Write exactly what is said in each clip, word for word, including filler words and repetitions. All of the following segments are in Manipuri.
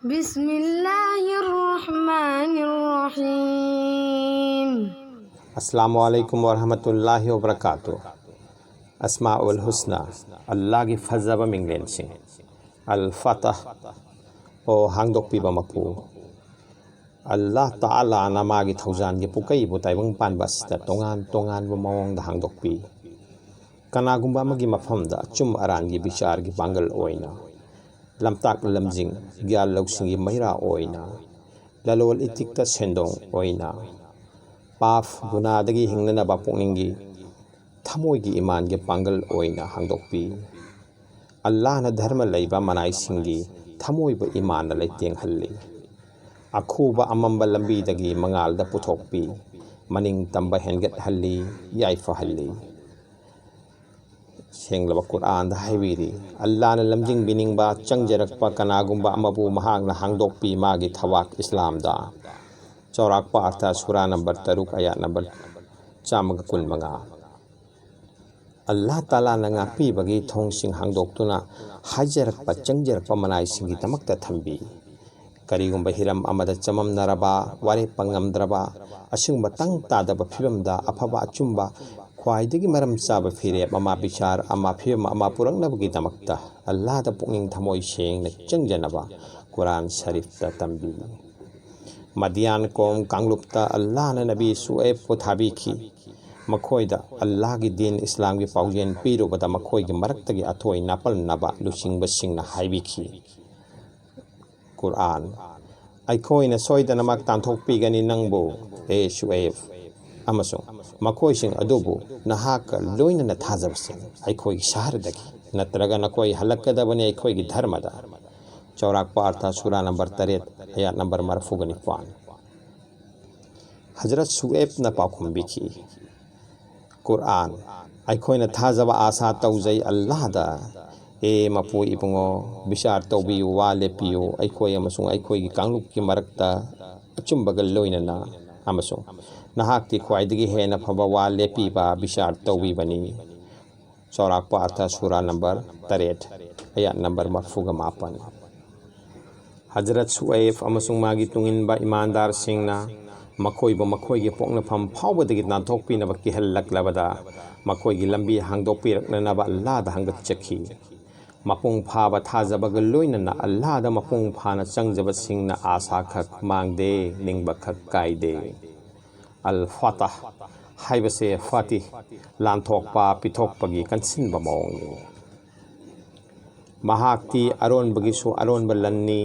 بسم الله الرحمن الرحيم. Assalamu alaikum warahmatullahi wabarakatuh. Asma'ul Husna, ꯑꯜꯂꯥꯒꯤ ꯐꯖꯕ ꯃꯤꯡꯂꯦꯟꯁꯤꯡ꯫ ꯑꯜ ꯐꯇꯍ, ꯑꯣ ꯍꯥꯡꯗꯣꯛꯄꯤꯕ ꯃꯄꯨ꯫ ꯑꯜꯂꯥꯍ ꯇꯥꯂꯥꯅ ꯃꯥꯒꯤ ꯊꯧꯖꯥꯜꯒꯤ ꯄꯨꯀꯩꯕꯨ ꯇꯥꯏꯕꯪ ꯄꯥꯟꯕ ꯑꯁꯤꯗ ꯇꯣꯉꯥꯟ ꯇꯣꯉꯥꯟꯕ ꯃꯑꯣꯡꯗ ꯍꯥꯡꯗꯣꯛꯄꯤ꯫ ꯀꯅꯥꯒꯨꯝꯕ ꯑꯃꯒꯤ ꯃꯐꯝꯗ ꯑꯆꯨꯝ ꯑꯔꯥꯟꯒꯤ ꯕꯤꯆꯥꯔꯒꯤ ꯄꯥꯡꯒꯜ ꯑꯣꯏꯅ, ꯂꯝꯇꯥꯛ ꯂꯝꯖꯤꯡ, ꯒ꯭ꯌꯥꯟ ꯂꯧꯁꯤꯡꯒꯤ ꯃꯩꯔꯥ ꯑꯣꯏꯅ, ꯂꯂꯣꯜ ꯏꯇꯤꯛꯇ ꯁꯦꯟꯗꯣꯡ ꯑꯣꯏꯅ, ꯄꯥꯞ ꯒꯨꯅꯥꯗꯒꯤ ꯍꯤꯡꯅꯅꯕ ꯄꯨꯛꯅꯤꯡꯒꯤ ꯊꯃꯣꯏꯒꯤ ꯏꯃꯥꯟꯒꯤ ꯄꯥꯡꯒꯜ ꯑꯣꯏꯅ ꯍꯥꯡꯗꯣꯛꯄꯤ꯫ ꯑꯜꯂꯥꯍꯅ ꯙꯔꯃ ꯂꯩꯕ ꯃꯅꯥꯏꯁꯤꯡꯒꯤ ꯊꯃꯣꯏꯕꯨ ꯏꯃꯥꯟꯅ ꯂꯩꯇꯦꯡꯍꯜꯂꯤ꯫ ꯑꯈꯨꯕ ꯑꯃꯝꯕ ꯂꯝꯕꯤꯗꯒꯤ ꯃꯉꯥꯜꯗ ꯄꯨꯊꯣꯛꯄꯤ, ꯃꯅꯤꯡ ꯇꯝꯕ ꯍꯦꯟꯒꯠꯍꯜꯂꯤ, ꯌꯥꯏꯐꯍꯜꯂꯤ꯫ ꯁꯦꯡꯂꯕ ꯀꯨꯔꯥꯟꯗ ꯍꯥꯏꯕꯤꯔꯤ, ꯑꯜꯂꯥꯍꯅ ꯂꯝꯖꯤꯡꯕꯤꯅꯤꯡꯕ ꯆꯪꯖꯔꯛꯄ ꯀꯅꯥꯒꯨꯝꯕ ꯑꯃꯕꯨ ꯃꯍꯥꯛꯅ ꯍꯥꯡꯗꯣꯛꯄꯤ ꯃꯥꯒꯤ ꯊꯕꯥꯛ ꯏꯁꯂꯥꯝꯗ꯫ ꯆꯥꯎꯔꯥꯛꯄ ꯑꯔꯊ ꯁꯨꯔꯥ ꯅꯝꯕꯔ ꯇꯔꯨꯛ, ꯑꯌꯥꯠ ꯅꯝꯕꯔ ꯆꯥꯝꯃꯒ ꯀꯨꯟꯃꯉꯥ꯫ ꯑꯜꯂꯥꯍ ꯇꯥꯂꯥꯅ ꯉꯥꯛꯄꯤꯕꯒꯤ ꯊꯣꯡꯁꯤꯡ ꯍꯥꯡꯗꯣꯛꯇꯨꯅ ꯍꯥꯏꯖꯔꯛꯄ ꯆꯪꯖꯔꯛꯄ ꯃꯅꯥꯏꯁꯤꯡꯒꯤꯗꯃꯛꯇ ꯊꯝꯕꯤ꯫ ꯀꯔꯤꯒꯨꯝꯕ ꯍꯤꯔꯝ ꯑꯃꯗ ꯆꯃꯝꯅꯔꯕ, ꯋꯥꯔꯦꯞꯄ ꯉꯝꯗ꯭ꯔꯕ, ꯑꯁꯤꯒꯨꯝꯕ ꯇꯪ ꯇꯥꯗꯕ ꯐꯤꯕꯝꯗ ꯑꯐꯕ ꯑꯆꯨꯝꯕ, ꯈ꯭ꯋꯥꯏꯗꯒꯤ ꯃꯔꯝ ꯆꯥꯕ ꯐꯤꯔꯦꯞ ꯑꯃ, ꯕꯤꯆꯥꯔ ꯑꯃ, ꯐꯤꯕꯝ ꯑꯃ ꯄꯨꯔꯛꯅꯕꯒꯤꯗꯃꯛꯇ ꯑꯜꯂꯥꯍꯗ ꯄꯨꯛꯅꯤꯡ ꯊꯃꯣꯏ ꯁꯦꯡꯅ ꯆꯪꯖꯅꯕ ꯀꯨꯔꯥꯟ ꯁꯔꯤꯐꯇ ꯇꯝꯕꯤ꯫ ꯃꯗꯤꯌꯥꯟ ꯀꯣꯝ ꯀꯥꯡꯂꯨꯞꯇ ꯑꯜꯂꯥꯍꯅ ꯅꯕꯤ ꯁꯨꯑꯦꯕꯄꯨ ꯊꯥꯕꯤꯈꯤ꯫ ꯃꯈꯣꯏꯗ ꯑꯜꯂꯥꯍꯒꯤ ꯗꯤꯟ ꯏꯁꯂꯥꯝꯒꯤ ꯄꯥꯎꯖꯦꯜ ꯄꯤꯔꯨꯕꯗ ꯃꯈꯣꯏꯒꯤ ꯃꯔꯛꯇꯒꯤ ꯑꯊꯣꯏ ꯅꯥꯄꯜꯅꯕ ꯂꯨꯆꯤꯡꯕꯁꯤꯡꯅ ꯍꯥꯏꯕꯤꯈꯤ, ꯀꯨꯔꯥꯟ, ꯑꯩꯈꯣꯏꯅ ꯁꯣꯏꯗꯅꯃꯛ ꯇꯥꯟꯊꯣꯛꯄꯤꯒꯅꯤ ꯅꯪꯕꯨ, ꯑꯦ ꯁꯨꯑꯦꯕ, ꯑꯃꯁꯨꯡ ꯃꯈꯣꯏꯁꯤꯡ ꯑꯗꯨꯕꯨ ꯅꯍꯥꯛꯀ ꯂꯣꯏꯅꯅ ꯊꯥꯖꯕꯁꯤꯡ ꯑꯩꯈꯣꯏꯒꯤ ꯁꯍꯔꯗꯒꯤ, ꯅꯠꯇ꯭ꯔꯒ ꯅꯈꯣꯏ ꯍꯜꯂꯛꯀꯗꯕꯅꯤ ꯑꯩꯈꯣꯏꯒꯤ ꯙꯔꯃꯗ꯫ ꯆꯥꯎꯔꯥꯛꯄ ꯑꯔꯊ ꯁꯨꯔꯥ ꯅꯝꯕꯔ ꯇꯔꯦꯠ, ꯑꯌꯥꯠ ꯅꯝꯕꯔ ꯃꯔꯐꯨꯒ ꯅꯤꯄꯥꯟ꯫ ꯍꯖꯔꯠ ꯁꯨꯑꯦꯕꯅ ꯄꯥꯎꯈꯨꯝ ꯄꯤꯈꯤ, ꯀꯨꯔꯥꯟ, ꯑꯩꯈꯣꯏꯅ ꯊꯥꯖꯕ ꯑꯥꯁꯥ ꯇꯧꯖꯩ ꯑꯜꯂꯥꯍꯗ꯫ ꯑꯦ ꯃꯄꯨ ꯏꯕꯨꯡꯉꯣ, ꯕꯤꯆꯥꯔ ꯇꯧꯕꯤꯌꯨ, ꯋꯥ ꯂꯦꯞꯄꯤꯌꯨ, ꯑꯩꯈꯣꯏ ꯑꯃꯁꯨꯡ ꯑꯩꯈꯣꯏꯒꯤ ꯀꯥꯡꯂꯨꯞꯀꯤ ꯃꯔꯛꯇ ꯑꯆꯨꯝꯕꯒ ꯂꯣꯏꯅꯅ, ꯑꯃꯁꯨꯡ ꯅꯍꯥꯛꯇꯤ ꯈ꯭ꯋꯥꯏꯗꯒꯤ ꯍꯦꯟꯅ ꯐꯕ ꯋꯥ ꯂꯦꯞꯄꯤꯕ, ꯕꯤꯆꯥꯔ ꯇꯧꯕꯤꯕꯅꯤ꯫ ꯆꯥꯎꯔꯥꯛꯄ ꯑꯔꯊ ꯁꯨꯔꯥ ꯅꯝꯕꯔ ꯇꯔꯦꯠ, ꯑꯌꯥꯠ ꯅꯝꯕꯔ ꯃꯔꯐꯨꯒ ꯃꯥꯄꯟ꯫ ꯍꯖꯔꯠ ꯁꯨꯑꯩꯕ ꯑꯃꯁꯨꯡ ꯃꯥꯒꯤ ꯇꯨꯡꯏꯟꯕ ꯏꯃꯥꯟꯗꯥꯔꯁꯤꯡꯅ ꯃꯈꯣꯏꯕꯨ ꯃꯈꯣꯏꯒꯤ ꯄꯣꯛꯅꯐꯝ ꯐꯥꯎꯕꯗꯒꯤ ꯅꯥꯟꯊꯣꯛꯄꯤꯅꯕ ꯀꯤꯍꯜꯂꯛꯂꯕꯗ, ꯃꯈꯣꯏꯒꯤ ꯂꯝꯕꯤ ꯍꯥꯡꯗꯣꯛꯄꯤꯔꯛꯅꯅꯕ ꯑꯜꯂꯥꯗ ꯍꯪꯒꯠꯆꯈꯤ꯫ ꯃꯄꯨꯡ ꯐꯥꯕ ꯊꯥꯖꯕꯒ ꯂꯣꯏꯅꯅ ꯑꯜꯂꯥꯗ ꯃꯄꯨꯡ ꯐꯥꯅ ꯆꯪꯖꯕꯁꯤꯡꯅ ꯑꯥꯁꯥ ꯈꯛ ꯃꯥꯡꯗꯦ, ꯅꯤꯡꯕ ꯈꯛ ꯀꯥꯏꯗꯦ꯫ ꯑꯜ ꯐꯥꯇꯥꯍ ꯍꯥꯏꯕꯁꯦ ꯐꯥꯇꯤꯍ, ꯂꯥꯟꯊꯣꯛꯄ, ꯄꯤꯊꯣꯛꯄꯒꯤ ꯀꯟꯁꯤꯟꯕ ꯃꯑꯣꯡꯅꯤ꯫ ꯃꯍꯥꯛꯇꯤ ꯑꯔꯣꯟꯕꯒꯤꯁꯨ ꯑꯔꯣꯟꯕ ꯂꯟꯅꯤ,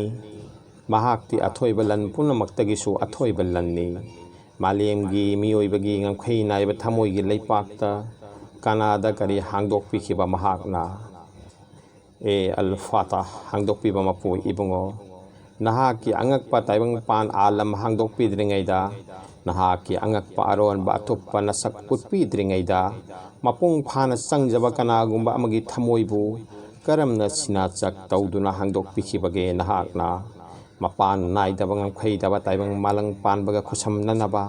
ꯃꯍꯥꯛꯇꯤ ꯑꯊꯣꯏꯕ ꯂꯟ ꯄꯨꯝꯅꯃꯛꯇꯒꯤꯁꯨ ꯑꯊꯣꯏꯕ ꯂꯟꯅꯤ꯫ ꯃꯥꯂꯦꯝꯒꯤ ꯃꯤꯑꯣꯏꯕꯒꯤ ꯉꯝꯈꯩ ꯅꯥꯏꯕ ꯊꯃꯣꯏꯒꯤ ꯂꯩꯄꯥꯛꯇ ꯀꯅꯥꯗ ꯀꯔꯤ ꯍꯥꯡꯗꯣꯛꯄꯤꯈꯤꯕ ꯃꯍꯥꯛꯅ? ꯑꯦ ꯑꯜ ꯐꯥꯇꯥꯍ, ꯍꯥꯡꯗꯣꯛꯄꯤꯕ ꯃꯄꯨ ꯏꯕꯨꯡꯉꯣ, ꯅꯍꯥꯛꯀꯤ ꯑꯉꯛꯄ ꯇꯥꯏꯕꯪꯄꯥꯟ ꯑꯥꯂꯝ ꯍꯥꯡꯗꯣꯛꯄꯤꯗ꯭ꯔꯤꯉꯩꯗ, ꯅꯍꯥꯛꯀꯤ ꯑꯉꯛꯄ ꯑꯔꯣꯟꯕ ꯑꯇꯣꯞꯄ ꯅꯁꯛ ꯎꯠꯄꯤꯗ꯭ꯔꯤꯉꯩꯗ, ꯃꯄꯨꯡ ꯐꯥꯅ ꯆꯪꯖꯕ ꯀꯅꯥꯒꯨꯝꯕ ꯑꯃꯒꯤ ꯊꯃꯣꯏꯕꯨ ꯀꯔꯝꯅ ꯁꯤꯅꯥꯆꯛ ꯇꯧꯗꯨꯅ ꯍꯥꯡꯗꯣꯛꯄꯤꯈꯤꯕꯒꯦ ꯅꯍꯥꯛꯅ? ꯃꯄꯥꯟ ꯅꯥꯏꯗꯕ, ꯉꯝꯈꯩꯗꯕ ꯇꯥꯏꯕꯪ ꯃꯥꯂꯪ ꯄꯥꯟꯕꯒ ꯈꯨꯠꯁꯝꯅꯅꯕ,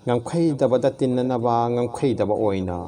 ꯉꯝꯈꯩꯗꯕꯗ ꯇꯤꯟꯅꯅꯕ, ꯉꯝꯈꯩꯗꯕ ꯑꯣꯏꯅ꯫